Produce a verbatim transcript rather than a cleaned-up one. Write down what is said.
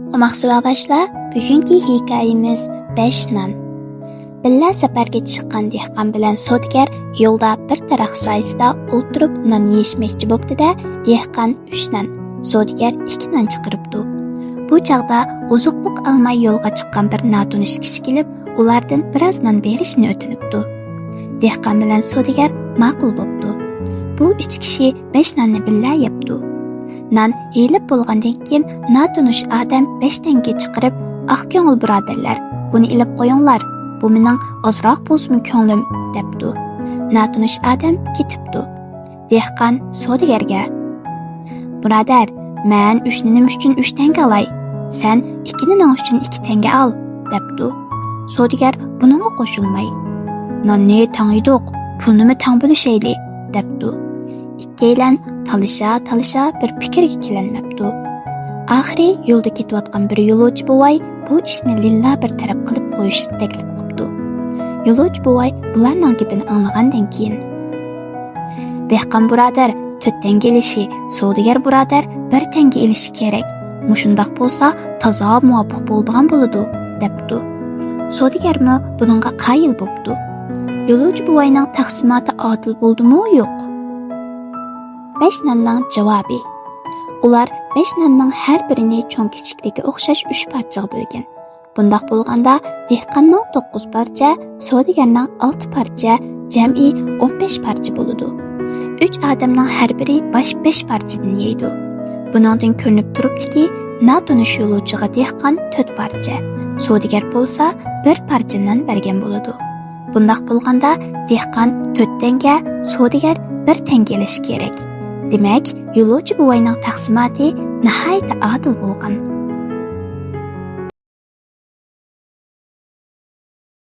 ئوماق ساۋاقداشلار، بۈگۈنكى ھېكايىمىز بەش نان. بىللە سەپەرگە چىققان دېھقان بىلەن سودىگەر يولدا بىر دەرەخ سايىسىدا ئولتۇرۇپ نان يېيىشمەكچى بوپتۇ-دە، دېھقان ئۈچ نان، سودىگەر ئىككى نان چىقىرىپتۇ. بۇ چاغدا ئوزۇقلۇق ئالماي يولغا چىققان بىر ناتونۇش كىشى كېلىپ، ئۇلاردىن بىراز نان بېرىشنى ئۆتۈنۈپتۇ. دېھقان بىلەن سودىگەر ماقۇل بوپتۇ. بۇ ئۈچ كىشى بەش ناننى بىللە يەپتۇ. نان يېيىلىپ بولغاندىن كېيىن، ناتونۇش ئادەم بەش تەڭگە چىقىرىپ، «ئاق كۆڭۈل بۇرادەرلەر، بۇنى ئېلىپ قويۇڭلار، بۇ مېنىڭ ئازراق بولسىمۇ كۆڭلۈم» دەپتۇ. ناتونۇش ئادەم كېتىپتۇ. دېھقان سودىگەرگە، «بۇرادەر، مەن ئۈچ نېنىم ئۈچۈن ئۈچ تەڭگە ئالاي، سەن ئىككى نېنىڭ ئۈچۈن ئىككى تەڭگە ئال» دەپتۇ. سودىگەر بۇنىڭغا قوشۇلماي، «ناننى تەڭ يېدۇق، پۇلنىمۇ تەڭ بۆلۈشەيلى» دەپتۇ. ئىككىيلەن تالىشا-تالىشا بىر پىكىرگە كېلەلمەپتۇ. ئاخىرى يولدا كېتىۋاتقان بىر يولۇچى بوۋاي بۇ ئىشنى لىللا بىر تەرەپ قىلىپ قويۇشنى تەكلىپ قىپتۇ. يولۇچى بوۋاي بۇلارنىڭ گېپىنى ئاڭلىغاندىن كېيىن، «دېھقان بۇرادەر تۆت تەڭگە ئېلىشى، سودىگەر بۇرادەر بىر تەڭگە ئېلىشى كېرەك. مۇشۇنداق بولسا تازا مۇۋاپىق بولىدىغان بولىدۇ» دەپتۇ. سودىگەرمۇ بۇنىڭغا قايىل بوپتۇ. يولۇچى بوۋاينىڭ تەقسىماتى ئادىل بولدىمۇ يوق؟ بەش ناننىڭ جاۋابى. ئۇلار بەش ناننىڭ ھەر بىرىنى چوڭ كىچىكلىكى ئوخشاش ئۈچ پارچىغا بۆلگەن. بۇنداق بولغاندا، دېھقاننىڭ توققۇز پارچە، سودىگەرنىڭ ئالتە پارچە، جەمئىي ئون بەش پارچە بولىدۇ. ئۈچ ئادەمنىڭ ھەر بىرى باش بەش پارچىدىن يەيدۇ. بۇنىڭدىن كۆرۈنۈپ تۇرۇپتۇكى، ناتونۇش يولۇچىغا دېھقان تۆت پارچە، سودىگەر بولسا بىر پارچە نان بەرگەن بولىدۇ. بۇنداق بولغاندا، دېھقان تۆت تەڭگە، سودىگەر بىر تەڭگە ئېلىشى كېرەك. دېمەك، يولۇچى بوۋاينىڭ تەقسىماتى ناھايىتى ئادىل بولغان.